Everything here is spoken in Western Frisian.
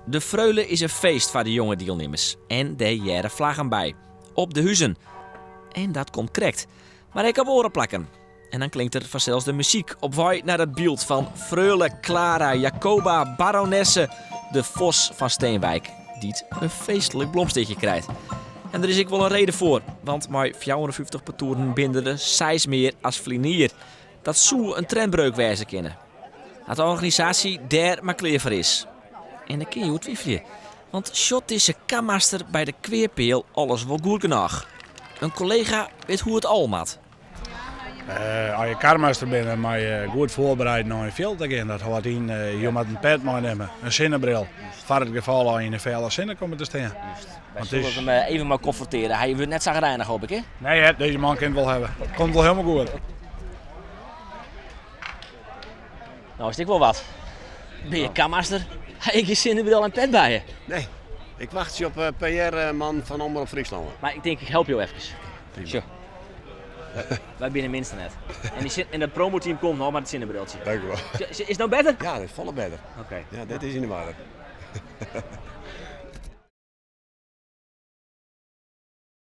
De Freule is in feest foar de jonge dielnimmers en dêr hearre flaggen by. Op de huzen. En dat komt krekt. Mar ek op oare plakken. En dan klinkt der fansels de muzyk op wei nei it byld fan Freule Clara Jacoba Baronesse de Vos van Steenwijk, dy't in feestlik blomstikje krijt. En der is ek wol in reden foar, want mei 54 partoeren binne der seis mear as ferline jier. Dat soe in trendbreuk wêze kinne. As de organisaasje dêr mar klear foar is. En dêr kinne je oer twivelje. Want sjocht dizze karmaster by de kweapeal alles wol goed genôch? In kollega wit hoe't it al moat. As je karmaster binne, moatte je goed foarbereid nei in fjild te gean. Dat hâldt yn, je moatte in pet meinimme, in sinnebril, foar it gefal as je yn de felle sinne komme te stean. Wy sille him even mei konfrontearje. Hy wurdt net sagrijnich, hoop ik, hè? Nee hear, dizze man kin it wol hawwe. Komt wol hielendal goed. No is it ek wol wat. Bin je karmaster? Ha ik gjin sinnebril en pet by je? Nee, ik wachtsje op PR-man fan Omrop Fryslân. Mar ik tink, ik help jo efkes. Sjoch. Wy binne minsten net. En, die sin, en dat promoteam komt noch mei it sinnebriltsje. Dank u wel. Is it no better? Ja, dat is folle better. Oké. Ja, dit is yn de war.